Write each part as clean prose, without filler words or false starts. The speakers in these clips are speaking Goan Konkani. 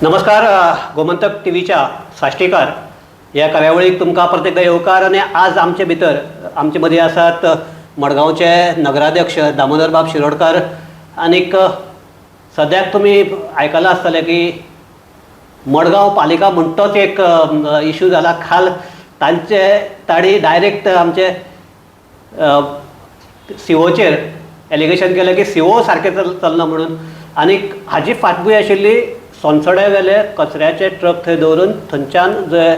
नमस्कार. गोमंतक टीव्हीच्या साश्टीकार ह्या कार्यावळीक तुमकां परत एकदां येवकार आनी आज आमचे भितर, आमचे मदीं आसात मडगांवचे नगराध्यक्ष दामोदर बाब शिरोडकर. आनीक सद्याक तुमी आयकलां आसतलें की मडगांव पालिका म्हणटोच एक इशू जाला. काल तांचे तांणी डायरेक्ट आमचे सीओचेर एलिगेशन केलें की सीओ सारकें चलना म्हणून. आनीक हाजी फाटभूंय आशिल्ली सोनसड्या वेले कचऱ्याचे ट्रक थंय दवरून थंयच्यान जे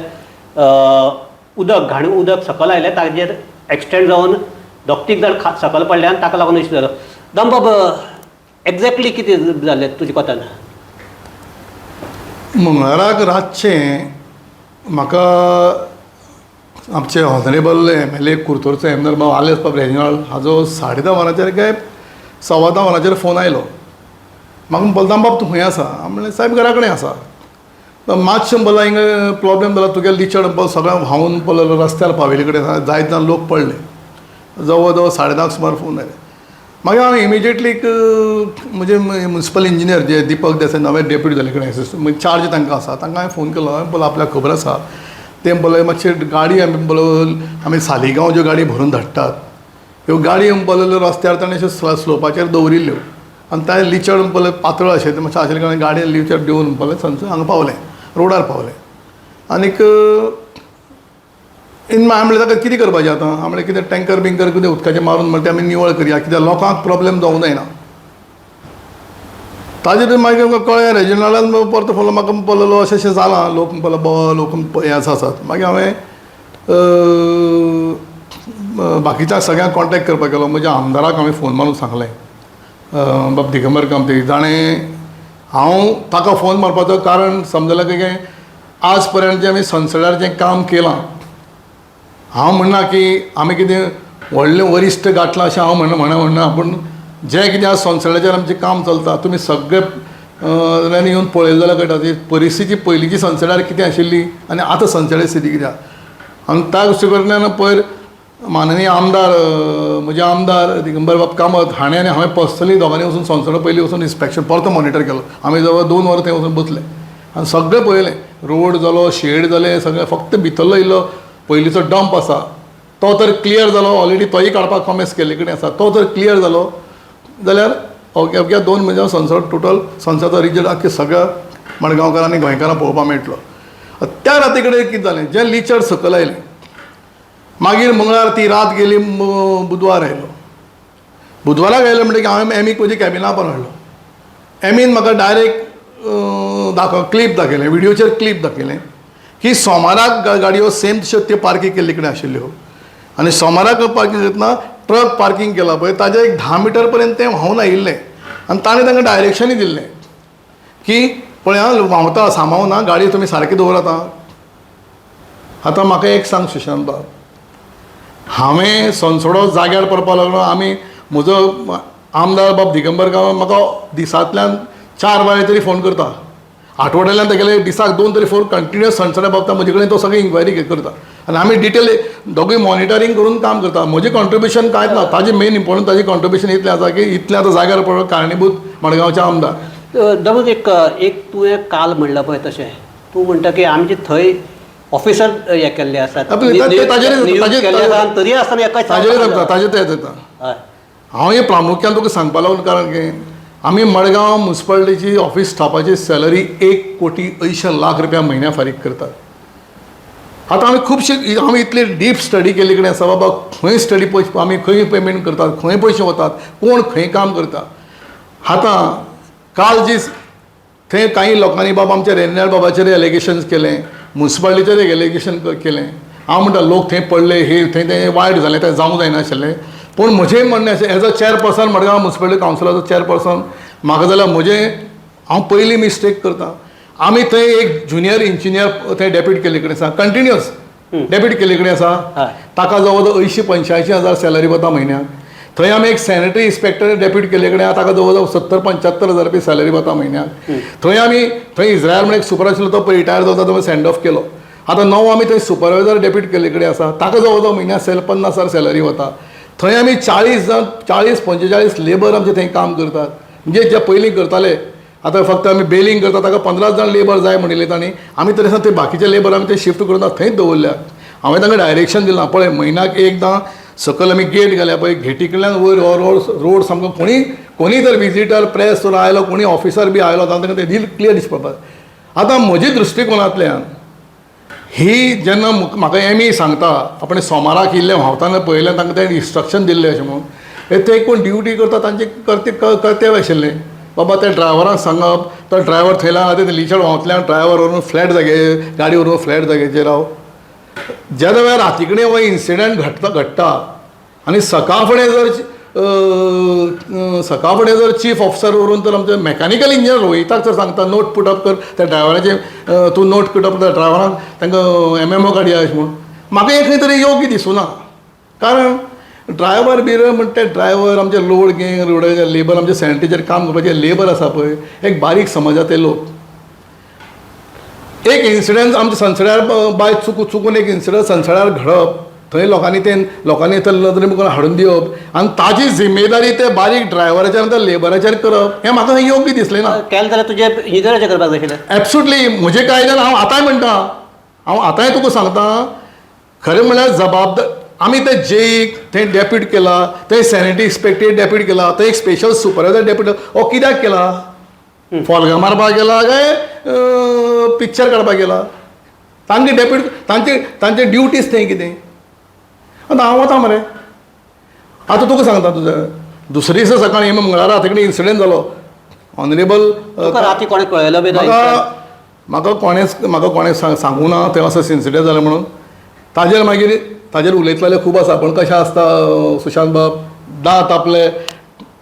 उदक, घाण उदक सकयल आयलें, ताजेर एक्सिडंट जावन दोग तीग जाण सकयल पडले आनी ताका लागून इशू जालो. दामबाब, एग्जॅक्टली कितें जालें तुज्या कोतान? मंगळाराक रातचें म्हाका आमचे ऑनरेबल एमएलए, कुरतोरचो एम एल बाब आलेस बाब रेजिनाल्ड हाजो 10:30 वरांचेर काय 9:15 वरांचेर फोन आयलो. म्हाका म्हणपाक, "दामबाब, तूं खंय आसा?" हांव म्हणलें, "सायब, घरा कडेन आसा." तर "मातशें," म्हणलें, "हिंगा प्रॉब्लेम जाला. तुगे लिचड म्हणपाक सगळें व्हांवून पडलें, रस्त्यार पाविल्ले कडेन आसा. जायत जाण लोक पडले." जवळ जवळ 10:30 सुमार फोन आयले. मागीर हांव इमिजिएटली एक म्हजे म्युनिसिपल इंजिनियर जे दीपक देसाय, नवे डेप्युटी जाल्ले कडेन, असिस्टंट चार्ज तांकां आसा, तांकां हांवें फोन केलो. हांवें बोलो, आपल्याक खबर आसा तें, बोले, मातशें गाडी आमी बोलो आमी सालिगांव ज्यो गाडी भरून धाडटात, ह्यो गाडी म्हणपाक रस्त्यार ताणें अश्यो स्लोपाचेर दवरिल्ल्यो आनी ते लिचड म्हणपाक पातळ अशें तें मातशें आशिल्ले कारणान गाडी लिचड देंवन म्हणपाक थंयसर हांगा पावलें, रोडार पावलें. आनीक इन हांवें म्हणलें, ताका कितें करपाचें आतां? हांवें म्हणलें, कितें टँकर बिंकर कितें उदकाचें मारून म्हणटा ते आमी निवळ करया, कित्याक लोकांक प्रॉब्लेम जावंक जायना. ताजेर मागीर आमकां कळ्ळें, रेजिनाल्डान परतो फोन म्हाका म्हणपाक, अशें अशें जालां, लोक म्हणपाक लागलो, लोक हे आसा आसात. मागीर हांवें बाकीच्या सगळ्यांक कॉन्टेक्ट करपाक गेलो. म्हज्या आमदाराक हांवें फोन मारून सांगलें, बाब दिगंबर कामती, जाणें हांव ताका फोन मारपाचो कारण समजलें की आज पर्यंत जें आमी संसदार जें काम केलां, हांव म्हणना की आमी कितें व्हडलें वरिश्ठ गांठलां अशें हांव म्हणना, पूण जें कितें आज संसदाचेर आमचें काम चलता, तुमी सगळे येवन पळयलें जाल्यार कळटा ती परिस्थिती पयलींची संसदार कितें आशिल्ली आनी आतां संसदाची स्थिती कितें आहा. आनी त्या दृश्टी कोनान पयर माननीय आमदार, म्हजे आमदार दिगंबर बाब कामत हाणें आनी हांवें पर्सनली दोगांनी वचून संसदा पयलीं वचून इन्स्पेक्शन परतो मॉनिटर केलो. आमी जवळ 2 वरां थंय वचून बसले आनी सगळें पळयलें. रोड जालो, शेड जाले सगळें. फक्त भितरलो इल्लो पयलींचो डंप आसा तो तर क्लियर जालो ऑलरेडी, तोय काडपाक कॉमेस केल्ले कडेन आसा. तो जर क्लियर जालो जाल्यार अवघ्या अवघ्या 2 म्हयन्या संसद टोटल संसदाचो रिजल्ट आख्खे सगळ्या मडगांवकारांनी, गोंयकारांक पळोवपाक मेळटलो. त्या राती कडेन कितें जालें, जें लिचर सकयल आयलें, मागीर मंगळार ती रात गेली, बुधवार आयलो. बुधवाराक आयलो म्हणटकीर हांवें एमीक म्हजी कॅबिना पण हाडलो. एमीन म्हाका डायरेक्ट दाखय क्लिप दाखयलें, विडियोचेर क्लिप दाखयलें की सोमाराक गाडयो सेम तश्यो त्यो पार्कींग केल्ले कडेन आशिल्ल्यो आनी सोमाराक पार्कींग करतना ट्रक पार्कींग केला पळय, ताजे एक 10 मिटर पर्यंत तें व्हांवून आयिल्लें. आनी ताणें तांकां डायरेक्शनूय दिल्लें की पळय आं, व्हांवता, सांबाळना गाडी, तुमी सारकी दवरात आं. आतां म्हाका एक सांग सुशांत बाब, हांवें सोनसडो जाग्यार पडपाक लागलो. आमी म्हजो आमदार बाब दिगंबर कामत म्हाका दिसांतल्यान चार वेळा तरी फोन करता. आठवड्यातल्यान तेगेले दिसाक दोन तरी फोन कंटिन्युअस सणसण्या बाबता म्हजे कडेन. तो सगळी इन्क्वायरी करता आनी आमी डिटेल दोगूय मॉनिटरींग करून काम करता. म्हजें कॉन्ट्रिब्युशन कांयच ना, ताजें मेन इम्पॉर्टंट, ताजें कॉन्ट्रिब्युशन इतलें आसा की इतलें आतां जाग्यार पडप कारणीभूत मडगांवचे आमदार. दमोज, एक एक तुवें काल म्हणलां पळय तशें, तूं म्हणटा की आमचे थंय ऑफिसर हे केल्ले आसात, नियुक्त केल्ले आसा आनी तरी आसतना एका ताजेर येता, ताजेर तें येता. हांव हे प्रामुख्यान तुका सांगपा लागलो कारण की आमी मडगांव म्युनिसिपालिटीची ऑफिस स्टाफाची सॅलरी 1 कोटी 80 लाख रुपया म्हयन्या फारीक करतात. आतां आमी खुबशे आमी इतली डीप स्टडी केल्ली कडेन आसा, बाबा खंय स्टडी पयशे आमी खंय पेमेंट करतात, खंय पयशे वतात, कोण खंय काम करता. आतां काल जी थंय काही लोकांनी बाबा आमच्या रेजिनाल्ड बाबाचेर एलिगेशन्स केलें, म्युनिसिपालिटीचेर एलिगेशन केलें. हांव म्हणटा, लोक थंय पडले, हे थंय तें वायट जालें, तें जावंक जायनाशिल्लें. पूण म्हजें म्हणणें अशें, एज अ चॅरपर्सन, मडगांव म्युनिसिपालिटी कावन्सिलाचो चॅरपर्सन म्हाका जाल्यार म्हजें हांव पयलीं मिस्टेक करता. आमी थंय एक ज्युनियर इंजिनियर थंय डेप्यूट केल्ले कडेन आसा, कंटिन्युअस डेप्यूट केल्ले कडेन आसा. ताका जवळ जवळ 80-85 हजार सॅलरी वता म्हयन्याक. थंय आमी एक सॅनिटरी इन्स्पेक्टर डेप्यूट केल्ले कडेन आहा, ताका जवळ जवळ 70-75 हजार रुपया सॅलरी वता म्हयन्याक. थंय आमी थंय इस्रायल म्हणून एक सुपर आशिल्लो, तो पळय रिटायर जाता, तो सेंड ऑफ केलो. आतां नवो आमी थंय सुपरवायझर डेप्यूट केल्ले कडेन आसा, ताका जवळ जवळ म्हयन्याक सेल 50 हजार सॅलरी वता. थंय आमी 40 जाण, 40-45 लेबर आमचे थंय काम करतात, म्हणजे जे पयलीं करताले. आतां फक्त आमी बेलिंग करता ताका 15 जाण लेबर जाय म्हणिल्ले तांणी. आमी तरी आसतना ते बाकीचे लेबर आमी ते शिफ्ट करून थंयच दवरल्या. हांवें तांकां डायरेक्शन दिलां, पळय म्हयन्याक एकदां सकयल आमी गेट घाल्या पळय, गेटी कडल्यान वयर हो रोड सामको कोणी कोणी जर विजिटर प्रेस जर आयलो, कोणी ऑफिसर बी आयलो जाल्यार तांकां ते दिल क्लियर दिसपा पडटा. आतां म्हज्या दृश्टिकोनांतल्यान ही जेन्ना म्हाका एम ई सांगता आपणें सोमाराक येयल्लें व्हांवतना पळयलें, तांकां तें इन्स्ट्रक्शन दिल्लें अशें म्हणून, हे ते कोण ड्युटी करता तांचें कर्तव्य आशिल्लें बाबा त्या ड्रायव्हराक सांगप, तो ड्रायव्हर थंय आतां ते लिचड व्हांवतल्यान ड्रायव्हर व्हरून फ्लॅट जागे गाडी व्हरून फ्लॅट जाग्याचेर राव. जेन्ना वेळार राती कडेन हो इन्सिडंट घडटा आनी सकाळ फुडें जर सकाळ फुडें जर चीफ ऑफिसर व्हरून तर आमचे मॅकानिकल इंजिनियर रोहिताक जर सांगता नोट पुट अप कर त्या ड्रायव्हराचे, तूं नोट पुट अप त्या ड्रायव्हराक तांकां एमएमओ काडया अशें म्हणून, म्हाका हें खंय तरी योग्य दिसूना. कारण ड्रायव्हर बिर म्हणटा ते ड्रायव्हर आमचे लोड गँग रोडाचे लेबर आमचे सॅनिटरीचेर काम करपाचे लेबर आसा पळय, एक बारीक समाजांतले लोक. एक इन्सिडंट आमच्या सनसड्यार बाय चुकून एक इन्सिडंट सनसड्यार घडप, थंय लोकांनी ते लोकांनी ते नदरे मुखार हाडून दिवप आनी ताजी जिम्मेदारी ते बारीक ड्रायव्हराचेर आनी त्या लेबराचेर करप हें म्हाका योग्य दिसलें ना. केलें जाल्यार तुजें इंजिनियराचें करपाक जाय आशिल्लें. एब्सोल्युटली म्हजें कायद्यान हांव आतांय म्हणटा, हांव आतांय तुका सांगता, खरें म्हणल्यार जबाबदार आमी ते जेईक थंय डेप्यूट केला, थंय सॅनिटरी इन्स्पेक्टर डेप्यूट केला, थंय एक स्पेशल सुपरवायजर डेप्यूट, हो कित्याक केला? फोल्गां मारपाक गेला काय पिक्चर काडपाक गेला? तांचे डेप्यूट तांचे तांचे ड्युटीज थंय कितें? आतां हांव वता मरे, आतां तुका सांगता, तुजें दुसरे दिसा सकाळीं मंगळारा राती कडेन इन्सिडंट जालो. ऑनरेबल तुका राती कोणें कळयलो बी ना? म्हाका कोणेंच म्हाका कोणें सांगूं ना थंय असो इन्सिडंट जालो म्हणून. ताजेर मागीर ताजेर उलयतले जाल्यार खूब आसा, पूण कशें आसता सुशांत बाब, दांत आपले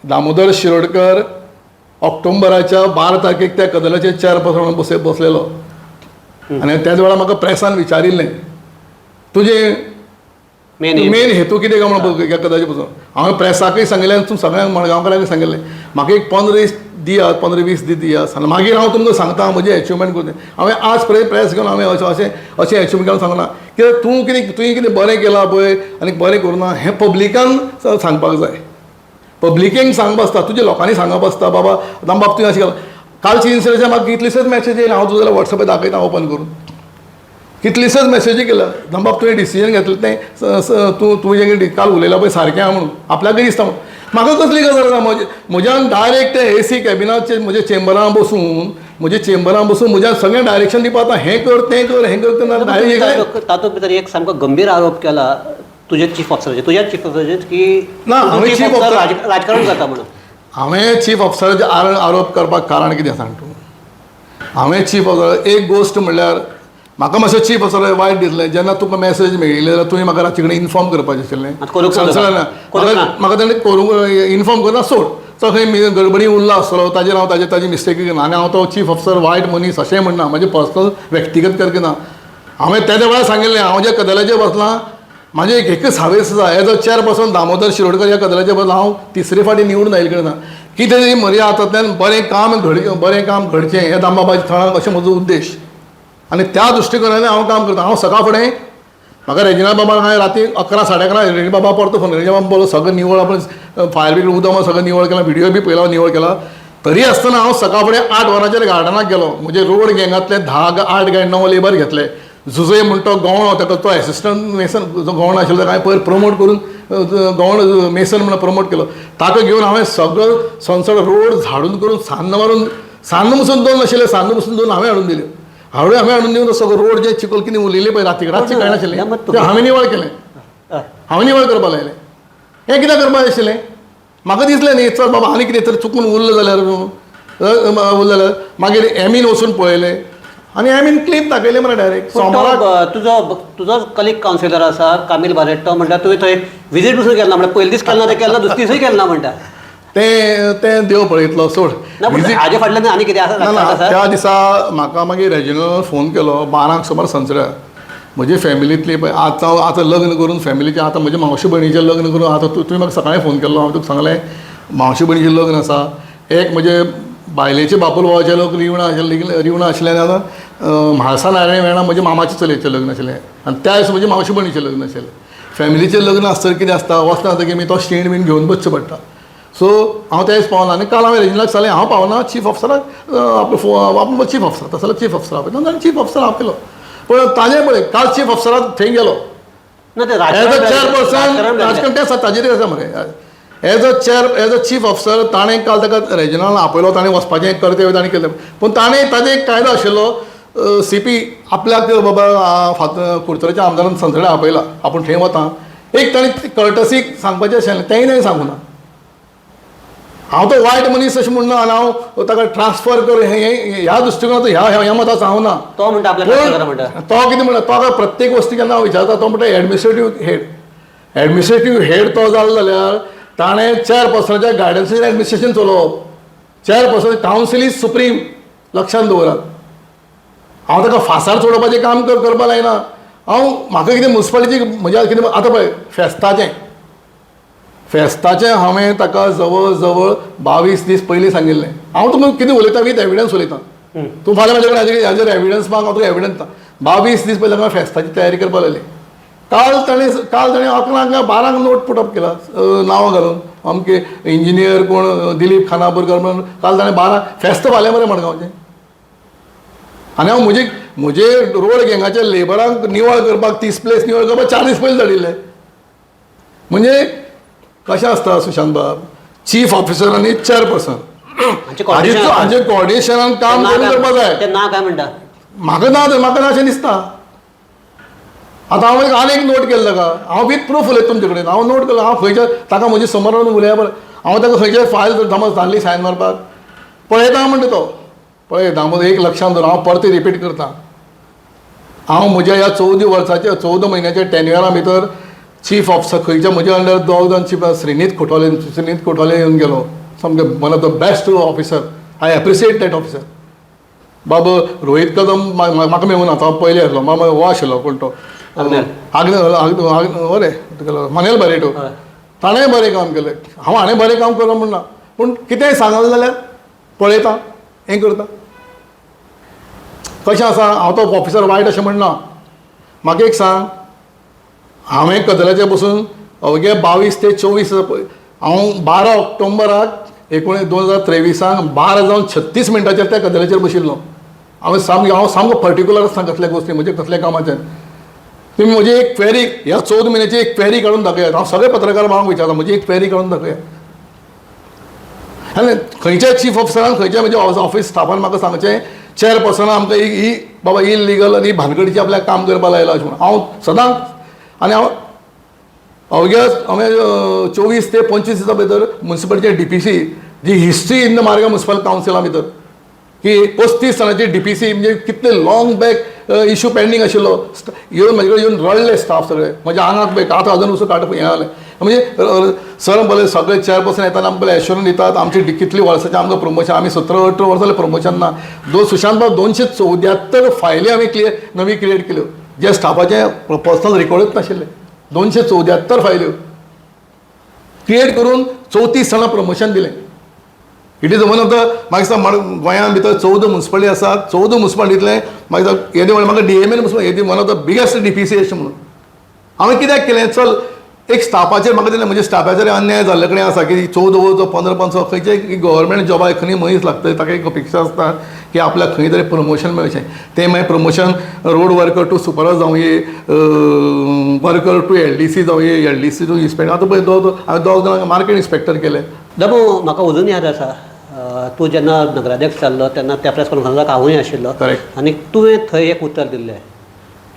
दामोदर शिरोडकर ऑक्टोबराच्या 12 तारखेक त्या कदलाचेर चेअरपर्सन म्हणून बसलेलो आनी त्याच वेळार म्हाका प्रेसान विचारिल्लें तुजें मेन हेतू कितें काय म्हणून ह्या कदलाचेर बसून. हांवें प्रेसाकय सांगिल्लें आनी तूं सगळ्यांक मडगांवकारांकय सांगिल्लें म्हाका एक 15 दीस दियात, 15-20 दीस दियात, आनी मागीर हांव तुमकां सांगता म्हजें एचिवमेंट करून. हांवें आज पर्यंत प्रेस घेवन हांवें अशें अशें अशें एचिवमेंट घेवन सांगना कित्याक तूं कितें तुवें कितें बरें केलां पळय आनी बरें करूं ना हें पब्लिकान सांगपाक जाय. पब्लिकेक सांगप आसता, तुज्या लोकांनी सांगप आसता बाबा दामबाब तुवें अशें केलां. कालची इन्सिडंट म्हाका कितलीसच मॅसेज येयला, हांव तुका जाल्यार वॉट्सॅपार दाखयता ओपन करून, कितलीसच मॅसेजी केल्या दामबाब तुवें डिसिजन घेतलें तें तूं तुजें कितें काल उलयलां पळय सारकें आहा म्हणून आपल्याकय दिसता म्हणून. म्हाका कसली गजाल आसा, म्हज्यान डायरेक्ट ते एसी कॅबिनाचे म्हज्या चेंबरां बसून म्हज्या सगळें डायरेक्शन दिवपा आतां हें कर तें कर हें कर तें डायरेक्ट. तातूंत भितर एक सामको गंभीर आरोप केला तुज्या चीफ ऑफिसराचेर, तुज्या चीफ ऑफिसराचेर की ना, हांवें चीफ चीफ ऑफिसर राजकारण करता म्हणून. हांवें चीफ ऑफिसराचेर आरोप करपाक कारण कितें सांग तूं? हांवें चीफ ऑफिसर एक गोश्ट म्हणल्यार म्हाका मातशें चीफ ऑफिसर वायट दिसलें जेन्ना तुका मॅसेज मेळिल्ली जाल्यार तुवें म्हाका राती कडेन इन्फॉर्म करपाचें आशिल्लें. म्हाका ताणें करूंक इन्फॉर्म करना सोड, तो खंय गडबडी उरला आसतलो ताजेर हांव ताजी मिस्टेक घेना आनी हांव तो चीफ ऑफिसर वायट मनीस अशेंय म्हणना, म्हजें पर्सनल व्यक्तिगत करना. हांवें तेज्या वेळार सांगिल्लें हांव ज्या कदलाचेर बसलां म्हाजें एक एकच हावेस आसा, as a chairperson Damodar Shirodkar ह्या कदलाचेर बसला हांव तिसरे फावटी निवडून आयिल्ले कडेन कितें तरी म्हज्या हातांतल्यान बरें काम घडचें हें दामबाबाच्या थळाक अशें म्हजो उद्देश आनी त्या दृश्टिकोनान हांव काम करता. हांव सकाळ फुडें म्हाका रेजिना बाबान हांवें राती 11 साडे 11 रेजिना बाबा परतो फोन, रेजिना बाबा बोलो सगळें निवळ आपण फायर ब्रिगेड उदक सगळें निवळ केलां, व्हिडियो बी पळयला निवळ केला, तरी आसतना हांव सकाळ फुडें 8 वरांचेर गार्डनाक गेलो. म्हजे रोड गँगांतले 10 8 गाय 9 लेबर घेतले. जुजे म्हणटा तो गवणो, ताका तो एसिस्टंट मेसन जो गवणो आशिल्लो ताका हांवें पयर प्रमोट करून गवणो मेसन म्हणून प्रमोट केलो. ताका घेवन हांवें सगळो सनसड रोड झाडून करून सान्न मारून, सान्न पसून 2 आशिल्ले, सान्न पसून 2 हांवें हाडून दिल्यो, हांवें हाडून दिवन सगळो रोड जे चिकोल कितें उरलेले पळय राती रातचें कळनाशिल्लें तें हांवें निवळ केलें, हांवें निवळ करपाक लायलें. हें कित्याक करपाक आशिल्लें? म्हाका दिसलें न्ही चल बाबा आनी कितें तरी चुकून उरलें जाल्यार उरलें जाल्यार मागीर एमीन वचून पळयलें आनी एमीन क्लिप दाखयलें मरे डायरेक्ट सोमाराक. तुजो कलीग कावन्सिलर आसा कामील बारेट्टो म्हणटा तुवें थंय विजीट पसून केला म्हणटा, पयले दीस केला ना ते केला, दुसरे दिसूय केला ना म्हणटा. तें देव पळयतलो सोड. हाजे फाटल्यान आनी कितें आसा? ना, त्या दिसा म्हाका मागीर रेजिनलान फोन केलो 12 सुमार सनसड्यार. म्हजी फॅमिलींतली पळय आतां आतां लग्न करून फॅमिलीचें आतां म्हज्या मावशी भयणीचें लग्न करून आतां तुवें म्हाका सकाळीं फोन केल्लो, हांवें तुका सांगलें मावशी भयणीचें लग्न आसा, एक म्हजे बायलेचे बापूल भावाचे लोक रिवणां आशिल्ले, रिवणां आशिल्ल्यान आतां म्हाळसा नारायण वेणा म्हज्या मामाचे चलयेचें लग्न आशिल्लें आनी त्या दिसा म्हज्या मावशी भयणीचें लग्न आशिल्लें. फॅमिलीचें लग्न आसतर कितें आसता, वचना जातकीर मी तो शीण बीन घेवन बसचें पडटा. सो हांव त्या दीस पावना आनी काल हांवें रेजिनलाक सांगलें हांव पावना, चीफ ऑफिसराक आपलो फोन, आपलो चीफ ऑफिसर तसो चीफ ऑफिसर आपयलो आनी चीफ ऑफिसर आपयलो. पूण ताजें पळय काल चीफ ऑफिसराक थंय गेलो ना ते एज अ राजकारण चेअरपर्सन, राजकारण राजकारण तें आसा ताजेर आसा मरे. As a chair, as a chief officer ताणें काल ताका रेजिनलान आपयलो, ताणें वचपाचें कर्तव्य ताणें केलें. पूण ताणें ताजें एक कायदो आशिल्लो सी पी आपल्याक बाबा फात कुडतरेच्या आमदारान सनसडे आपयला, आपूण थंय वता, एक ताणें कर्टसी सांगपाचें आशिल्लें, तेंय ताणें सांगूं ना. हांव तो वायट मनीस अशें म्हणना आनी हांव ताका ट्रान्सफर कर हें ह्या दृश्टिकोनाचो ह्या ह्या मताचो हांव ना. तो म्हणटा आपल्याक ट्रान्सफर करा म्हणटा. तो कितें म्हणटा, तो प्रत्येक वस्तू केन्ना हांव विचारता, तो म्हणटा एडमिनिस्ट्रेटीव हेड. एडमिनिस्ट्रेटीव हेड तो जालो जाल्यार ताणें चेअरपर्सनाच्या गायडन्सीन एडमिनिस्ट्रेशन चलोवप. चेअरपर्सन कावन्सील is supreme, लक्षांत दवरात. हांव ताका फांसार चडोवपाचें काम करपाक लायना. हांव म्हाका कितें मुन्सिपालिटी म्हज्या कितें आतां पळय फेस्ताचें, फेस्ताचें हांवें ताका जवळ जवळ 22 दीस पयलीं सांगिल्लें. हांव तुमकां कितें उलयता वीथ एविडन्स उलयता, तूं फाल्यां म्हाजे कडेन हाजेर एविडन्स माग, हांव तुका एविडन्स दिता. 22 दीस पयलीं हांवें फेस्ताची तयारी करपाक लागली. काल ताणें 11 12 नोट पुटअप केला, नांवां घालून अमके इंजिनियर कोण दिलीप खानापूरकर म्हणून. काल ताणें 12 फेस्त फाल्यां मरे मडगांवचें. आनी हांव म्हजे म्हजे रोड गँगाच्या लेबरांक निवळ करपाक 30 प्लेस निवळ करपाक 4 दीस पयलीं धाडिल्ले. म्हणजे कशें आसता सुशांत बाब, चीफ ऑफिसर आनी चेअरपर्सन हांचे कोऑर्डिनेशनान काम करून करपाक जाय. ते ना काय म्हणटा म्हाका ना, म्हाका ना अशें दिसता. आतां हांव आनी एक नोट केल्लो ताका, हांव वीथ प्रूफ उलयता तुमचे कडेन. हांव नोट केलो, हांव खंयच्या ताका म्हजे समोर रावन उलया पळय, हांव ताका खंयच्या फायल समज धाडली सायन मारपाक पळयता म्हणटा तो. पळय दामोदर, एक लक्षांत दवर, हांव परतें रिपीट करता, हांव म्हज्या ह्या 14 वर्साच्या 14 म्हयन्याच्या टेन्युअरा भितर चीफ ऑफिसर खंयच्या म्हज्या अंडर दोग जाण चीफ, श्रीनीत कोठाले, श्रीनीत कोठाले येवन गेलो, सामके one of the best officer, I appreciate that officer. बाब रोहीत कदम म्हाका मेळूं ना, तो पयलीं आसलो, मामा हो आशिल्लो कोण तो आग्नेल बरें मानेल बारेटो, ताणें बरें काम केलें. हांव हाणें बरें काम करप म्हणना, पूण कितेंय सांगलें जाल्यार पळयता, हें करता. कशें आसा, हांव तो ऑफिसर वायट अशें म्हणना. म्हाका एक सांग, हांवें कदलाचेर बसून अवघे 22 ते 24, हांव 12 ऑक्टोबराक 2023 12:36 त्या कदलाचेर बशिल्लो. हांवें सामकें, हांव सामको पर्टिक्युलर आसता कसल्या गोश्टी म्हणजे कसल्या कामाचेर. तुमी म्हजी एक क्वेरी ह्या 14 म्हयन्याची एक क्वेरी काडून दाखयात. हांव सगळे पत्रकार भावांक विचारता, म्हजी एक क्वेरी काडून दाखयात. आनी खंयच्या चीफ ऑफिसरान, खंयच्या म्हज्या ऑफिस स्टाफान म्हाका सांगचें चेअरपर्सनान आमकां ही बाबा इलिगल आनी भानगडीचें आपल्याक काम करपाक लायलां अशें म्हणून. हांव सदांच आनी हांव अवघ्या हांवें 24 ते 25 दिसां भितर मुन्सिपालिटीचे D P C G history in the Margao municipal कावन्सिला भितर की 35 जाणांची डी पी सी म्हणजे कितले लाँग बॅक इशू पेंडींग आशिल्लो, येवन म्हजे कडेन येवन रडले स्टाफ सगळे, म्हज्या आंगाक पळय आतां अजून वचून काडप हें जालें. म्हणजे सर बरें सगळे चेअरपर्सन येतात आमकां एश्योरन्स दितात, आमची कितली वर्साचें आमकां प्रमोशन, आमी 17-18 वर्सां जालें प्रमोशन ना. सुशांत बाब 274 फायली आमी क्लियर नवी क्रिएट केल्यो, जे स्टाफाचे पर्सनल रिकॉर्डूच नाशिल्ले. 274 फायल्यो क्रिएट करून 34 जाणां प्रमोशन दिलें. It is one of the म्हाका दिसता गोंयांत भितर 14 मुन्सिपालिटी आसात, 14 मुन्सिपालिटींतलें म्हाका दिसता येदें व्हडलें म्हाका डी एम एन मुन्सिपालिटी येदी one of the biggest D P C अशें म्हणून हांवें कित्याक केलें, चल एक स्टाफाचेर म्हाका दिसलें म्हज्या स्टाफाचेर अन्याय जाल्ले कडेन आसा की 14 वर्सां 15 वर्सां खंयच्याय गव्हर्मेंट जॉबाक खंय मनीस लागता ताका एक अपेक्षा आसता की आपल्याक खंय तरी प्रमोशन मेळचें, तें मागीर promotion road worker to supervisor जावंये, worker to L D C जावंये, L D C to inspector. आतां पळय हांवें दोग जाणांक मार्केट इन्स्पेक्टर केले. दामू, म्हाका अजून याद आसा, तूं जेन्ना नगराध्यक्ष जाल्लो तेन्ना त्या प्रेस कॉन्फरन्साक हांवूय आशिल्लो. करेक्ट. आनी तुवें थंय एक उतर दिल्लें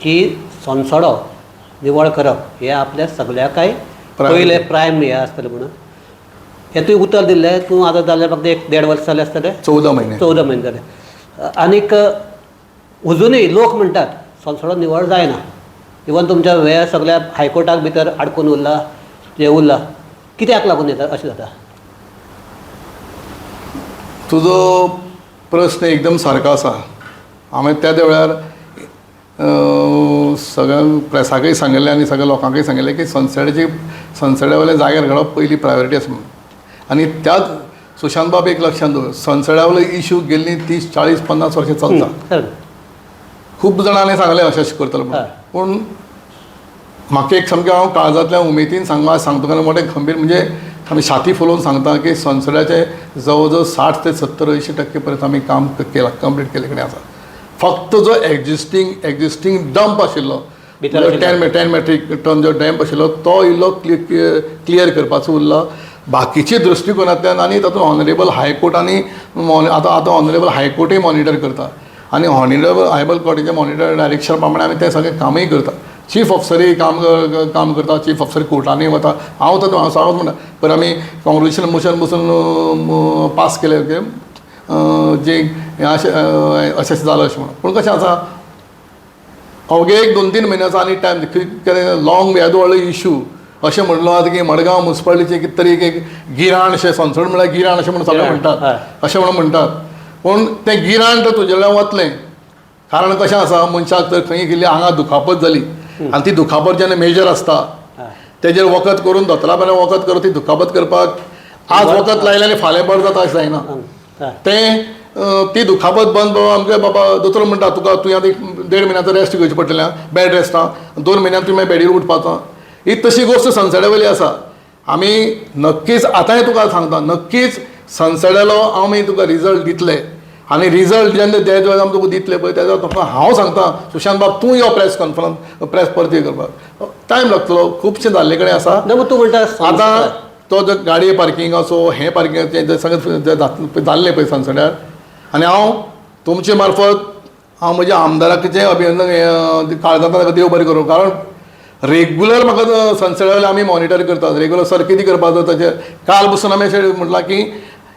की सोनसडो निवळ करप हें आपल्या सगळ्याकय पयलें प्रायम हें आसतलें म्हणून हें तुवें उतर दिल्लें. तूं आतां जालें फक्त 1-1.5 वर्स जालें आसतलें, 14 म्हयने. 14 म्हयने जाले. आनीक अजुनूय लोक म्हणटात सोनसडो निवळ जायना, इवन तुमच्या हे सगळ्या हायकोर्टाक भितर आडकून उरला, हें उरला, कित्याक लागून येता अशें जाता? तुजो प्रस्न एकदम सारको आसा. हांवें त्या वेळार सगळ्यांक प्रेसाकय सांगिल्लें आनी सगळ्या लोकांकय सांगिल्लें की सनसेटाची सनसेटा वयल्या जाग्यार घालप पयली प्रायोरिटी आसा म्हणून. आनी त्याच सुशांत बाब एक लक्षांत दवर, सनसेटा वयलो इशू गेल्ली 30, 40, 50 वर्सां चलता. खूब जाणांनी सांगलें अशें अशें करतलो म्हणून, पूण म्हाका एक सामकें हांव काळजांतल्या उमेदीन सांगता तुका मोठें गंभीर म्हणजे आमी छाती फुलोवन सांगता की सनसड्याचे जवळ जवळ 60 ते 70 80% पर्यंत आमी काम केलां, कंप्लीट केल्ले कडेन आसा. फक्त जो एक्झिस्टींग डंप आशिल्लो भितर आशिल्लो. 10 मेट्रीक टन जो डंप आशिल्लो तो इल्लो क्लियर करपाचो उरला. बाकीचे दृश्टिकोनांतल्यान आनी तातूंत ऑनरेबल हायकोर्ट आनी आतां आतां ऑनरेबल हायकोर्टूय मॉनिटर करता आनी ऑनरेबल हायबल कोर्टाचे मॉनिटर डायरेक्शन प्रमाणे आमी तें सगळें कामूय करता. चीफ ऑफिसरूय काम काम करता, चीफ ऑफिसर कोर्टांनी वता. हांव तर हांव सांगत म्हणटा, पयर आमी कॉंग्रेच्युलेशन मोशन बसून पास केलें की जे हें अशें अशें अशें जालां अशें म्हणून. पूण कशें आसा, अवघे एक 2-3 म्हयन्याचो आनी टायम कितें लॉंग येदो व्हडलो इशू अशें म्हणलो आतां की मडगांव मुन्सिपालिटीचें कितें तरी एक गिराण अशें, सनसड म्हळ्यार गिराण अशें म्हणून सगळे गिराण, म्हणटात, अशें म्हणून म्हणटात. पूण तें गिराण तर तुजेल्यान वतलें, कारण कशें आसा, मनशाक जर खंय गेल्ली आंगात दुखापत जाली आनी ती दुखापत जेन्ना मेजर आसता तेजेर वखद करून दोतोरा मेरेन वखद करून ती दुखापत करपाक आज वखद लायलें आनी फाल्यां बरें जाता अशें जायना. तें ती दुखापत बंद बाबा आमगे बाबा दोतोर म्हणटा तुका, तुवें आतां एक देड म्हयन्याचो रेस्ट घेवचें पडटलें, बेड रेस्ट आं, 2 म्हयन्यान तुवें मागीर बेडीर उठपाचो. ही तशी गोश्ट सनसड्या वयली आसा. आमी नक्कीच आतांय तुका सांगता, नक्कीच सनसड्यालो आमी तुका रिजल्ट दितले आनी रिजल्ट जेन्ना ते वेळार आमी तुका दितले पळय तेन्ना तुका हांव सांगता, सुशांत बाब, तूं यो प्रेस कॉन्फरन्स प्रेस परती करपाक टायम लागतलो, खुबशें जाल्ले कडेन आसा. ना, मग तूं म्हणटा आतां तो जो गाडये पार्किंग असो हें पार्किंग तें सगळें जाल्लें पळय सनसड्यार, आनी हांव तुमचे मार्फत हांव म्हज्या आमदाराचें अभिनंदन काळजांतल्यान ताका देव बरें करूं, कारण रेगुलर म्हाका सनसड्या वयल्यान आमी मॉनिटर करतात रेगुलर. सर कितें करपाचो ताचेर काल बसून आमी अशें म्हटलां की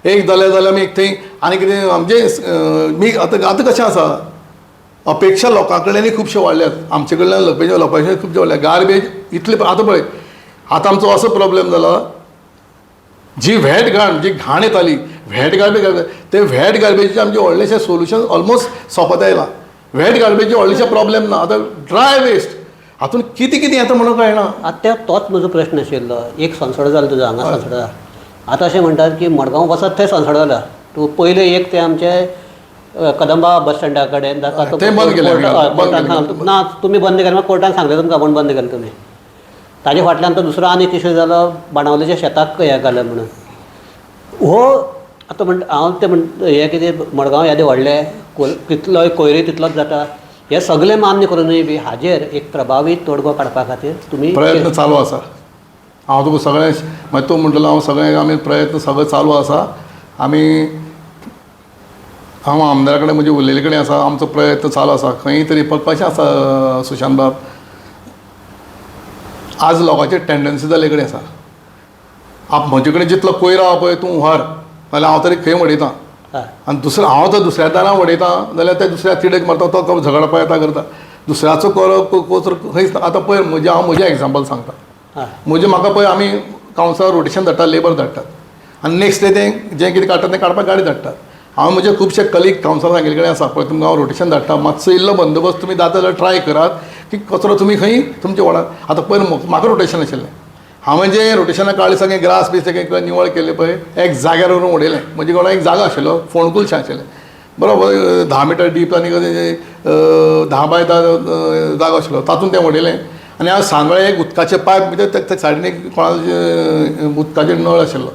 एक जालें जाल्यार आमी एक थंय आनी कितें आमचें मी आतां आतां कशें आसा, अपेक्षा लोकां कडल्यानूय खुबश्यो वाडल्यात, आमचे कडल्यान लोकांचे खुबश्यो वाडल्यात. गार्बेज इतले आतां पळय, आतां आमचो असो प्रॉब्लेम जाला, जी व्हॅट घाण जी घाण येताली व्हॅट गार्बेज, ते व्हॅट गार्बेजीचें आमचें व्हडलेशें सोल्युशन ऑलमोस्ट सोंपत आयलां. व्हॅट गार्बेजीचें व्हडलेशें प्रॉब्लेम ना. आतां ड्राय वेस्ट हातूंत कितें कितें येता म्हणून कळना. आतां ते तोच म्हजो प्रश्न आशिल्लो. एक सनसडो जालो तुजो हांगा सनसडो जाला, आतां अशें म्हणटात की मडगांव वचत थंय सनसडो जाला. तूं पयलें एक तें आमचें कदंबा बस स्टँडा कडेन जाका तो तें बंद केलें आमी, बंद कोर्टान केलें. सांगलें ना तुमी बंद केलें, मागीर कोर्टान सांगलें तुमकां म्हूण बंद केलें तुमी. ताजे फाटल्यान तो दुसरो आनी एक इशू जालो, बाणावलेच्या शेताक हें घालें म्हणून. हो आतां म्हणटा हांव तें म्हण हें कितें मडगांव येदें व्हडलें कितलोय कोयरूय तितलोच जाता, हें सगळें मान्य करुनूय बी हाजेर एक प्रभावी तोडगो काडपा खातीर तुमी प्रयत्न चालू आसा. हांव तुका सगळें मागीर तूं म्हणटलो, हांव सगळें आमी प्रयत्न सगळें चालू आसा. आमी हांव आमदारा कडेन म्हजे उलयल्ले कडेन आसा, आमचो प्रयत्न चालू आसा खंय तरी. पण कशें आसा सुशांत बाब, आज लोकांची टेंडन्सी जाल्ले कडेन आसा, आप म्हजे कडेन जितलो कोयर आहा पळय तूं व्हर, नाल्यार हांव तरी खंय उडयता. आनी दुसरो हांव जर दुसऱ्या दारां उडयता जाल्यार ते दुसऱ्या तिडक मारता, तो झगडपा येता करता, दुसऱ्याचो कोचरो खंयच. आतां पळय म्हजें, हांव म्हजें एग्जाम्पल सांगता. म्हजें म्हाका पळय, आमी कावन्सिलर रोटेशन धाडटा, लेबर धाडटात आनी नेक्स्ट डे तें जें कितें काडटा तें काडपाक गाडी धाडटात. हांव म्हजे खुबशे कलीग कावन्सिलर सांगिल्ले कडेन आसा, पळय तुमकां हांव रोटेशन धाडटा, मातसो इल्लो बंदोबस्त तुमी जाता जाल्यार ट्राय करात की कचरो तुमी खंय तुमच्या वॉर्डान. आतां पयर म्हाका रोटेशन आशिल्लें, हांवें जें रोटेशनाक काडलें सगळें ग्रास बी सगळें निवळ केलें पळय, एक जाग्यार व्हरून उडयलें. म्हजे कडेन एक जागो आशिल्लो, फोंडकुलशें आशिल्लें, बरोबर 10 मिटर डीप आनी 10 बाय 10 जागो आशिल्लो, तातूंत तें उडयलें. आनी हांव सांजवेळा एक उदकाचें पायप भितर त्या सायडीन एक कोणाचें उदकाचें नळ आशिल्लो,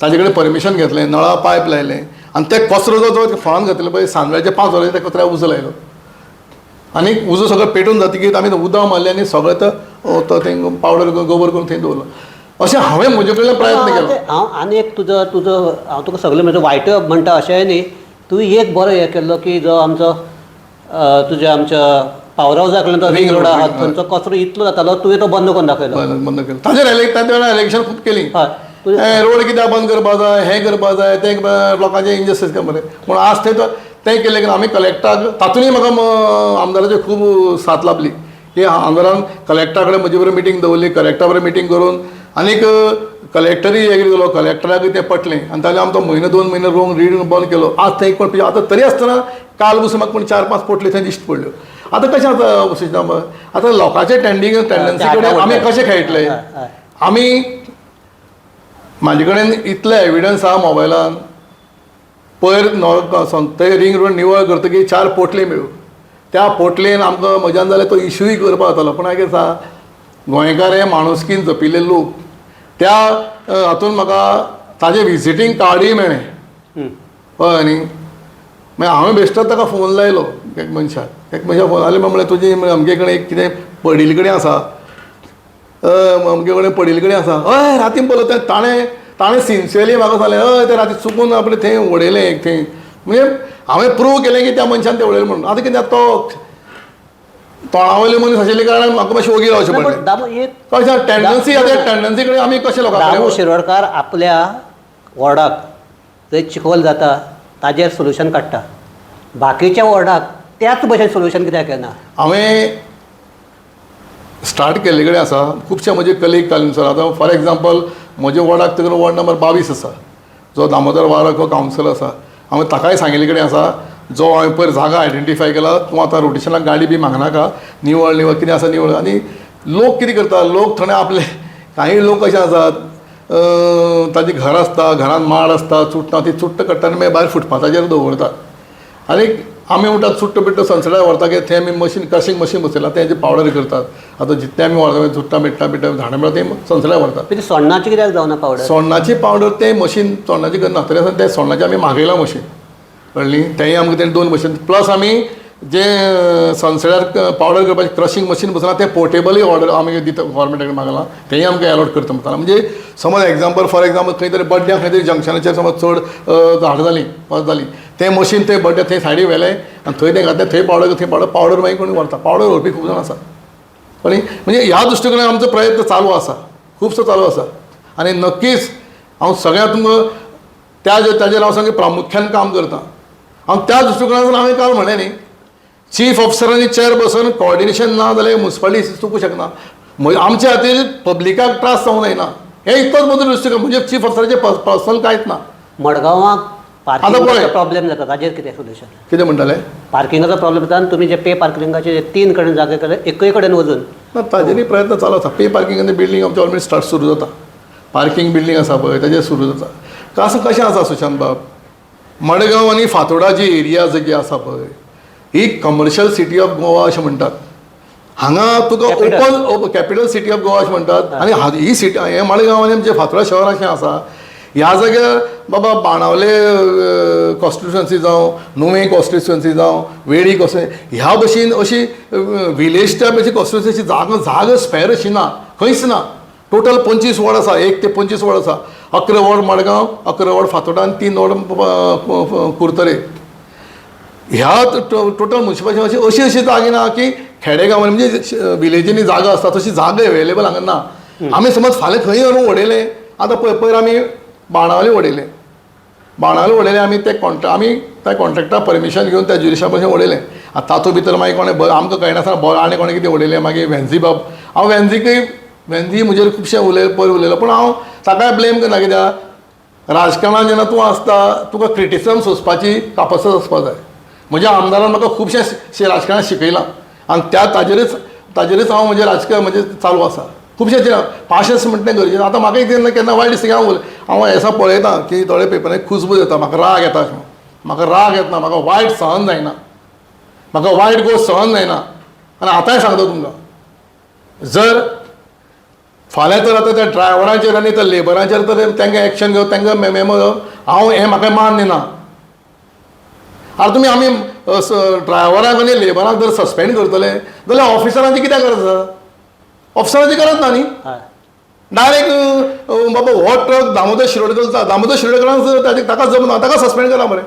ताजे कडेन परमिशन घेतलें, नळा पायप लायलें आनी ते कचरो जो तो फोंडान घातलो पळय, सांजवेळाचे 5 वरांचेर त्या कचऱ्याक उजो लायलो आनी उजो सगळो पेटून जातकीर आमी उदक मारलें आनी सगळें तो थंय पावडर गोबर करून थंय दवरलो. अशें हांवें म्हजे कडल्यान प्रयत्न केलो. हांव आनी एक तुजो तुजो हांव तुका सगळें म्हजो वायट म्हणटा अशेंय न्ही, तुवें एक बरो हें केल्लो की जो आमचो तुज्या आमच्या पावर हावजा कडल्यान तो रिंग रोड आहा थंयचो कचरो इतलो जातालो, तुवें तो बंद करून दाखयलो. बंद केलो. ताजेर ताच्या वेळार इलेक्शन खूब केली. हय. रोड कित्याक बंद करपा जाय, हें करपा जाय, तें लोकांचें इनजस्टीस करपा जाय. पूण आज तें तें केलें की आमी कलेक्टराक तातूंतय म्हाका आमदाराची खूब साथ लाभली की आमदारान कलेक्टरा कडेन म्हजे बरोबर मिटींग दवरली, कलेक्टरा बरोबर मिटींग करून आनीक कलेक्टरूय एग्री जालो, कलेक्टराकूय तें पटलें आनी ताणें आमचो म्हयनो 2 म्हयनो रोंग रीड बंद केलो. आज थंय कोण आतां तरी आसतना काल बसून म्हाका कोण 4-5 पोटली थंय दिश्टी पडल्यो. आतां कशें आतां सिस्टम, आतां लोकांचे टेंडन्सी कडेन आमी कशें खेळटले? आमी म्हाजे कडेन इतले एविडन्स आहा मोबायलान, पयर थंय रिंग रोड निवळ करतकीर 4 पोटली मेळ्ळ्यो, त्या पोटलेन आमकां म्हज्यान जाल्यार तो इशूय करपाक जातालो. पूण कितें आसा, गोंयकार हे माणुसकीन जपिल्ले लोक, त्या हातून म्हाका ताजें विजिटींग कार्डूय मेळ्ळें. हय न्ही, मागीर हांवें बेश्टोच ताका फोन लायलो एक मनशाक, एक मनशाक फोन लायलो, म्हणलें तुजी अमके कडेन एक कितें पडिल्ले कडेन आसा, अमके कडेन पडिल्ले कडेन आसा. हय रातीन पळयलो तें ताणें ताणें सिन्सियरली म्हाका सांगलें, हय तें राती चुकून आपणें थंय उडयलें एक थंय, म्हणजे हांवें प्रूव केलें की त्या मनशान तें उडयलें म्हणून. आतां कितें तो तोंडा वयले मनीस आशिल्ले कारणान म्हाका मातशें ओगी रावचें पडलें. दामू एक कशें टेंडन्सी, आतां टेंडन्सी कडेन आमी कशें लोकां दामू शिरोडकार आपल्या वॉर्डाक जंय चिखोल जाता ताजेर सोल्युशन काडटा, बाकीच्या वॉर्डाक त्याच भशेन सोल्युशन कित्याक येना? हांवें स्टार्ट केल्ले कडेन आसा खुबशे म्हजे कलीग कालून. आतां फॉर एग्जाम्पल म्हज्या वॉर्डाक तिकडे वॉर्ड नंबर 22 आसा, जो दामोदर वारक हो कावन्सिलर आसा. हांवें ताकाय सांगिल्ले कडेन आसा, जो हांवें पयर जागा आयडेंटिफाय केला, तूं आतां रोटेशनाक गाडी बी मागनाका, निवळ निवळ कितें आसा निवळ. आनी लोक कितें करता, लोक थोडे आपले कांय लोक अशे आसात ताजें घर आसता, घरान माड आसता, चुट्टां, ती चुट्टां काडटा आनी मागीर भायर फुटपाथाचेर दवरतात. आनी आमी म्हणटात चुट्टां बिट्टां सनसेटार व्हरता की थंय आमी मशीन क्रशींग मशीन बसयलां, तेंचे पावडर करतात. आतां जितलें आमी व्हरता चुट्टां बिट्टां बिट्टां झाडां मेळटा तें सनसेटार व्हरतात. कितें सोण्णाचें कित्याक जावना पावडर? सोण्णाची पावडर तें मशीन सोण्णाची करना, तरी आसतना तें सोण्णाचें आमी मागयलां मशीन, कळ्ळी? तेंय आमकां तेणें 2 मशीन प्लस आमी जें सनसेटार पावडर करपाचें क्रशींग मशीन बसयलां तें पोर्टेबलूय ऑर्डर आमी दिता, गोवोरमेंटा कडेन मागलां, तेंय आमकां एलॉट करता म्हणटा. म्हणजे समज एग्जाम्पल फॉर एग्जाम्पल खंय तरी बड्ड्यां खंय तरी जंक्शनाचेर समज चड झाडां जालीं पद जालीं, तें मशीन तें बड्ड्या थंय सायडी व्हेलें आनी थंय तें घातलें, थंय पावडर थंय पावडर पावडर मागीर कोणी व्हरता, पावडर व्हरपी खूब जाण आसा. कळ्ळी? म्हणजे ह्या दृश्टीकोनान आमचो प्रयत्न चालू आसा, खुबसो चालू आसा. आनी नक्कीच हांव सगळ्यांक तुमकां त्या ताजेर हांव सामकें प्रामुख्यान काम करता. हांव त्या दृश्टिकोनांतल्यान हांवें काल म्हणलें न्ही, चीफ ऑफिसरांनी चेर बसून कॉर्डिनेशन ना जाल्यार मुन्सिपालिटी चुकूं शकना. आमच्या खातीर पब्लिकाक त्रास जावंक जायना हें इतलोच म्हजो दृश्टिकोन, म्हणजे चीफ ऑफिसराचें पर्सनल कांयच ना. मडगांवाक पार्किंगाचो प्रॉब्लेम जाता, ताजेर कितें सोल्युशन? कितें म्हणटाले? पार्किंगाचो प्रॉब्लेम जाता आनी तुमी जे पे पार्किंगाचे 3 कडेन जागे केले, एकय कडेन वचून ना ताजेरय प्रयत्न चालू आसा. पे पार्किंग आनी बिल्डींग आमचे ऑलरेडी स्टार्ट सुरू जाता, पार्किंग बिल्डींग आसा पळय ताजेर सुरू जाता. कास कशें आसा सुशांत बाब, मडगांव आनी फातोडा जी एरिया जी आसा पळय ही कमर्शियल सिटी ऑफ गोवा अशें म्हणटात. हांगा तुका open capital city of Goa अशें म्हणटात. आनी ही सिटी हें मडगांव आनी आमचें फातोडा शहर अशें आसा, ह्या जाग्यार बाबा बाणावले कॉन्स्टिट्युशन्सी जावं, नुवें कॉन्स्टिट्युशन्सी जावं, वेळी कॉन्स्टिट्युन्सी, ह्या भशेन अशी विलेज टायप अशी कॉन्स्टिट्युन्सी जागो जागो स्पेर अशी ना, खंयच ना. टोटल 25 वॉर्ड आसा, 1 ते 25 वॉर्ड आसा. 11 वॉर्ड मडगांव, 11 वॉर्ड फातोडा आनी 3 वॉर्ड कुरतरे. ह्या टोटल मुन्सिपालिटी अशी अशी अशी जागे ना की खेडेगांवांनी म्हणजे विलेजींनी जागा आसता तशी जागा एवेलेबल हांगा ना. आमी समज फाल्यां खंय व्हरून उडयलें, आतां पळय पयर आमी बाणावले उडयलें, बाणावले उडयलें आमी ते आमी त्या कॉन्ट्रॅक्टाक परमिशन घेवन त्या ज्युरिशा पसून उडयलें. आतां तातूंत भितर मागीर कोणें आमकां कळनासतना बरो आनी कोणें कितें उडयलें. मागीर वेन्झी बाब, हांव वेन्झीकय वेन्झी म्हजेर खुबशें उलय पयर उलयलो, पूण हांव ताकाय ब्लेम करना. कित्याक राजकारणान जेन्ना तूं आसता तुका क्रिटिसिजम सोंसपाची कापसाद आसपाक जाय. म्हज्या आमदारान म्हाका खुबशें राजकारणान शिकयलां आनी त्या ताजेरच ताजेरच हांव म्हजें राजकारण म्हजें चालू आसा. खुबशें जें पाशेंस म्हणटा तें गरजेचें. आतां म्हाका केन्ना केन्ना वायट दिसता की हांव हांव हें पळयता की थोडे पेपरांनी खुजबूज येता, म्हाका राग येता अशें. म्हाका राग येतना म्हाका वायट सहन जायना, म्हाका वायट गोश्ट सहन जायना. आनी आतांय सांगता तुमकां, जर फाल्यां तर आतां त्या ड्रायव्हरांचेर आनी त्या लेबरांचेर तर तांकां एक्शन घेवन तांकां मेमो, हांव हें म्हाका मान्य ना. आतां तुमी आमी ड्रायव्हरांक आनी लेबरांक जर सस्पेंड करतले जाल्यार ऑफिसरांची कित्याक गरज आसा? ऑफिसरांची गरज ना न्ही. डायरेक्ट बाबा हो ट्रक दामोदर शिरोडकर चलता, दामोदर शिरोडकरान ताजे ताका जमना, ताका सस्पेंड करा मरे.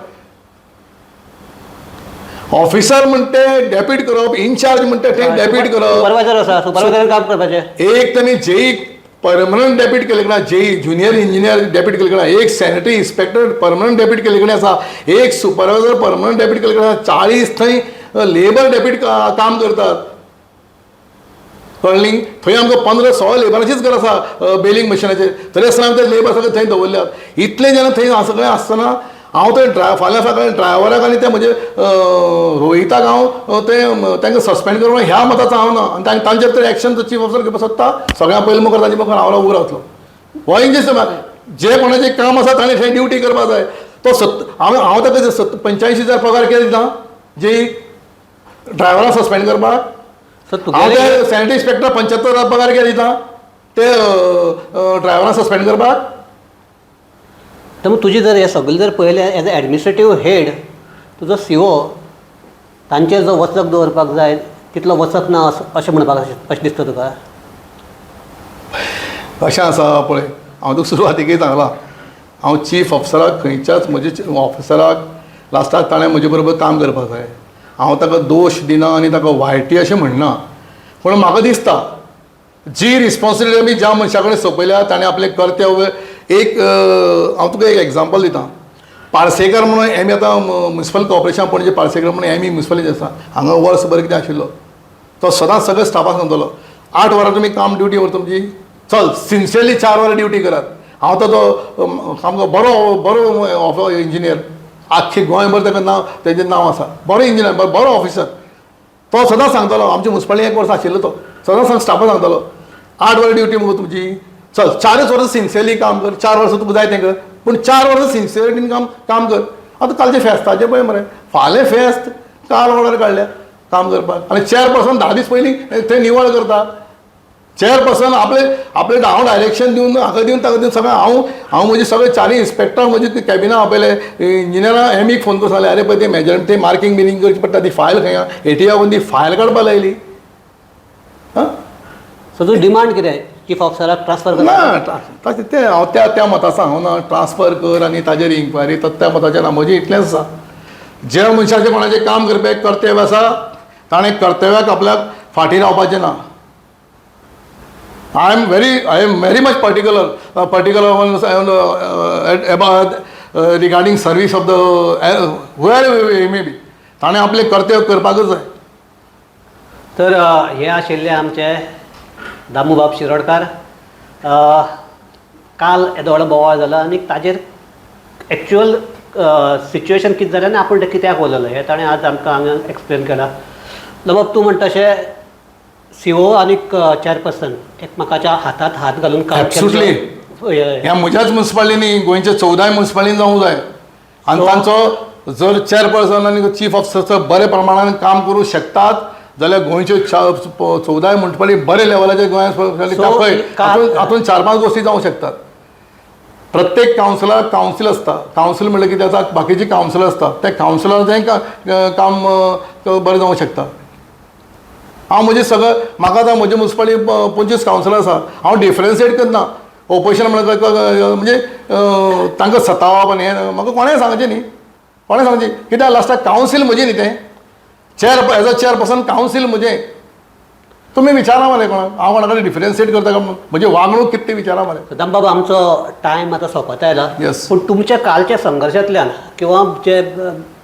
ऑफिसर म्हणटे डेप्यूट करप, इनचार्ज म्हणटे ते डेप्यूट करप. सुपरवायझर आसा, सुपरवायझर काम करपाचें. एक तेमी जेई परमनंट डेप्यूट केले कडेन, जेई ज्युनियर इंजिनियर डेप्यूट केले कडेन, एक सॅनिटरी इन्स्पेक्टर परमनंट डेप्यूट केले कडेन आसा, एक सुपरवायझर परमनंट डेप्यूट केले कडेन, 40 थंय लेबर डेप्यूट काम करतात. कळ्ळी? थंय आमकां 15-16 लेबराचीच गरज आसा बेलिंग मशिनाचेर, तरी आसतना आमी ते लेबर सगळे थंय दवरल्यात. इतले जेन्ना थंय सगळें आसतना हांव थंय फाल्यां सकाळीं ड्रायव्हराक आनी ते म्हजे रोहिताक हांव ते तांकां सस्पेंड करूं ह्या मताचो हांव ना. आनी तांचेर तर एक्शन चीफ ऑफिसर घेवपाक सोदता, सगळ्यां पयलीं मुखार तांचे मुखार हांव उबो रावतलो. हो इंजेस जे कोणाचें काम आसा ताणें थंय ड्युटी करपाक जाय. तो हांव हांव ताका 85,000 पगार केले दिता जे ड्रायव्हराक सस्पेंड करपाक, हांव ते सॅनिटरी इन्स्पेक्टर 75,000 पगार केले दिता. ते ड्रायव्हरांक सस्पेंड करपाक. तर मग तुजी जर हे सगळें जर पळयलें एज अ एडमिनिस्ट्रेटीव हेड, तुजो सीओ तांचेर जो वचक दवरपाक जाय तितलो वचक ना अशें म्हणपाक अशें दिसता तुका? कशें आसा पळय, हांव तुका सुरवातीकय सांगलां, हांव चीफ ऑफिसराक खंयच्याच म्हजे ऑफिसराक लास्टाक ताणें म्हजे बरोबर काम करपाक जाय. हांव ताका दोश दिना आनी ताका वायटी अशें म्हणना, पूण म्हाका दिसता जी रिस्पोन्सिबिलिटी आमी ज्या मनशा कडेन सोंपयल्या ताणें आपलें कर्तव्य एक हांव तुका एक एग्जाम्पल दिता. पार्सेकर म्हणून एम आतां म्युनिसिपल कॉर्पोरेशन पणजे पार्सेकर म्हणून एम ई म्युनिसिपल आसा, हांगा वर्सभर कितें आशिल्लो तो सदांच सगळ्या स्टाफाक सांगतलो 8 वरां तुमी काम ड्युटी व्हर तुमची, चल सिन्सियरली 4 वरां ड्युटी करात. हांव तो सामको बरो बरो इंजिनियर, आख्खी गोंयभर ताका नांव, तेजें नांव आसा, बरो इंजिनियर, बरो ऑफिसर. तो सदांच सांगतलो, आमचे मुन्सिपालिटी एक वर्स आशिल्लो तो सदांच सांग स्टाफाक सांगतलो 8 वरां ड्युटी मुगो तुमची, चल 4 वर्सां सिन्सियरली काम कर, 4 वर्सां तुका जाय तें कर, पूण 4 वर्सां सिन्सियरिटीन काम कर. आतां कालचें फेस्ताचें पळय मरे, फाल्यां फेस्त काल ऑर्डर काडल्या काम करपाक, आनी चेअरपर्सन 10 दीस पयलीं थंय निवळ करता. चेअरपर्सन आपले आपले हांव डायरेक्शन दिवन हाका दिवन ताका दिवन सगळें हांव म्हजे सगळे 4 इन्स्पेक्टर म्हजी कॅबिनां आपयले, इंजिनियरां एमीक फोन करून सांगलें, अरे पळय ते मेजरमेंट ते मार्कींग बिनींग करची पडटा, ती फायल खंय आहा, एटीएम ती फायल काडपाक लायली. हां, सो तुजी डिमांड कितें, चीफ ऑफिसराक ट्रान्सफर कर? ना, तशें तें हांव त्या त्या मताचो हांव ना ट्रान्सफर कर आनी ताजेर इन्क्वायरी त्या मताचेर ना. म्हजें इतलेंच आसा, ज्या मनशाचें कोणाचें काम करपाक कर्तव्य आसा ताणें कर्तव्याक आपल्याक फाटीं रावपाचें ना. I am very much particular about regarding service of the where may be. ताणें आपलें कर्तव्य करपाकच जाय. तर हे आशिल्ले आमचे दामूबाब शिरोडकार. काल येदो व्हडलो बोवाळ जाला आनी ताजेर एक्चुअल सिच्युएशन कितें जालें आनी आपूण तें कित्याक उलयलो हें ताणें आज आमकां हांगा एक्सप्लेन केलां. बाब तूं म्हणटा तशें सीओ आनी चेअरपर्सन एकमेकाच्या हातांत हात घालून काम एब्सोल्युटली. ह्या म्हज्याच मुन्सिपालिटींनी, गोंयच्या 14 मुन्सिपालिटींनी जावंक जाय. आनी तांचो जर चेअरपर्सन आनी चीफ ऑफिसर बरे प्रमाणान काम करूं शकतात जाल्यार गोंयच्यो 14 मुन्सिपालिटी बरे लेवलाचेर गोंयांत हातून 4-5 गोश्टी जावंक शकतात. प्रत्येक कावन्सिलराक कावन्सील आसता, कावन्सील म्हणल्यार कितें आसा, बाकीचे कावन्सिलर आसता, त्या कावन्सिलराचें काम बरें जावंक शकता. हांव म्हजें सगळें म्हाका आतां म्हजे मुन्सिपालिटी 25 कावन्सिलर आसा, हांव डिफरन्सिएट करना ओपोजिशन म्हणल्यार म्हणजे तांकां सतावप आनी हें म्हाका कोणें सांगचें न्ही, कोणें सांगचें कित्याक लास्टाक कावन्सील म्हजी न्ही तें, chair as a chairperson council म्हजें. तुमी विचारा मरे कोणाक, हांव कोणा कडेन डिफरन्सिएट करता काय म्हजी वागणूक कितें ती विचारा मरे. दामबाब, आमचो टायम आतां सोंपत आयला. येस. पूण तुमच्या कालच्या संघर्शांतल्यान किंवा जे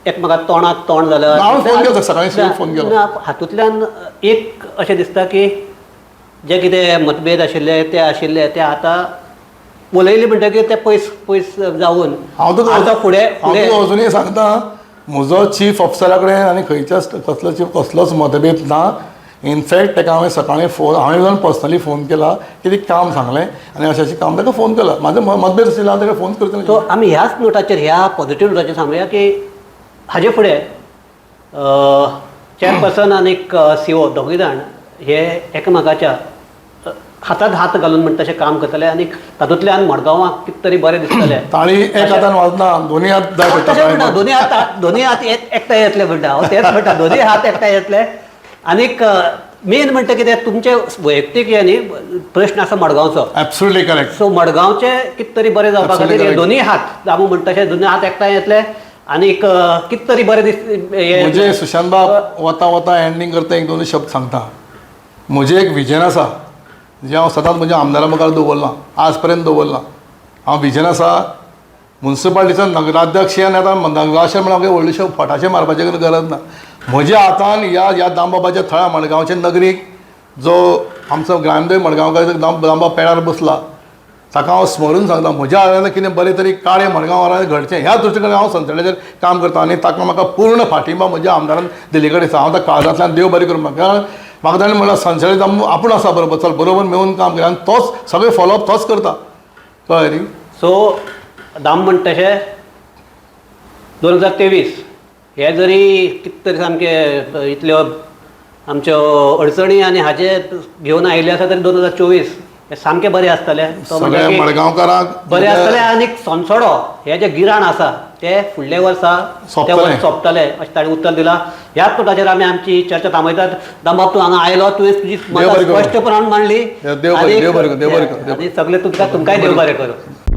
एकमेकाक तोंडाक तोंड जालें, हांव फोन केलो सकाळीं, फोन केलो, हातूंतल्यान एक अशें दिसता की जे कितें मतभेद आशिल्ले ते आशिल्ले ते आतां उलयले म्हणटकीर ते पयस पयस जावन हांव तुका आतां फुडें हांव तुका अजुनूय सांगता, म्हजो चीफ ऑफिसरा कडेन आनी खंयच्याच कसलो चीफ कसलोच मतभेद ना. इनफॅक्ट ताका हांवें सकाळीं फोन, हांवें पर्सनली फोन केला, कितें काम सांगलें आनी अशें अशें काम ताका फोन केला. म्हाजो मतभेद आशिल्लो हांव ताका फोन करतलो. सो आमी ह्याच नोटाचेर, ह्या पॉझिटीव नोटाचेर सांगुया की हाजे फुडें चेअरपर्सन आनी सीओ दोगूय जाण हे एकमेकाच्या हातांत हात घालून म्हणटा तशें काम करतले आनी तातूंतल्यान मडगांवाक कितें तरी बरें दिसतलें. ताळी एक हातान वाजना, दोनी हात जाय पडटा. तशें म्हणटा, दोनी हात एकठांय येतले म्हणटा हांव, तेंच म्हणटा, दोनी हात एकठांय येतले. आनीक मेन म्हणटा कितें, तुमचे वैयक्तीक हे न्ही प्रश्न आसा मडगांवचो. Absolutely correct. सो मडगांवचे कितें तरी बरें जावपा खातीर दोनी हात दामू म्हणटा तशें दोनी हात एकठांय येतले आनीक कितें तरी बरें दीस. म्हजे सुशांत बाब वता वता एंडींग करता एक दोन शब्द सांगता. म्हजें एक विजन आसा जें हांव सदांच म्हज्या आमदारा मुखार दवरलां, आज पर्यंत दवरलां. हांव विजन आसा मुन्सिपालिटीचो नगराध्यक्ष आनी आतां नगराध्यक्ष म्हणल्यार व्हडलेशे फटाशे मारपाची गरज ना. म्हज्या हातान ह्या ह्या दामबाबाच्या थळा मडगांवचे नगरीक जो आमचो ग्रामदेव मडगांवकार दामबाब पेडार बसला ताका हांव स्मरून सांगता, म्हज्या हातान कितें बरें तरी कार्य मडगांव घडचें ह्या दृश्टीकोनान हांव संसदेचेर काम करता आनी ताका म्हाका पूर्ण फाटिंबा म्हज्या आमदारान दिल्ली कडेन आसा. हांव त्या काळजांतल्यान देव बरें करूं म्हाका, कारण म्हाका ताणें म्हणल्यार संसदेत आपूण आसा बरोबर, चल बरोबर मेळून काम कर आनी तोच सगळें फॉलोअप तोच करता, कळ्ळें न्ही. सो दाम म्हणटा तशें 2023 हे जरी कितें तरी सामकें इतल्यो आमच्यो अडचणी आनी हाजे घेवन आयिल्ले आसा तरी 2024 हें सामकें बरें आसतलें. तो म्हणटा सगळ्या की मडगांवकारांक बरें आसतलें आनी सोनसडो हें जें गिराण आसा तें फुडल्या वर्सा तें सोंपतलें. वर्स सोंपतलें अशें ताणें उत्तर दिलां. ह्याच मुद्द्याचेर आमी आमची चर्चा थांबयतात. दामबाब, तूं हांगा आयलो, तुवें तुजी देव मतां बरें करूं. स्पश्टपणान मांडली. देव बरें, देव बरें करूं, देव बरें करूं, देव आनी सगळें तुमकां तुमकांय देव बरें करूं.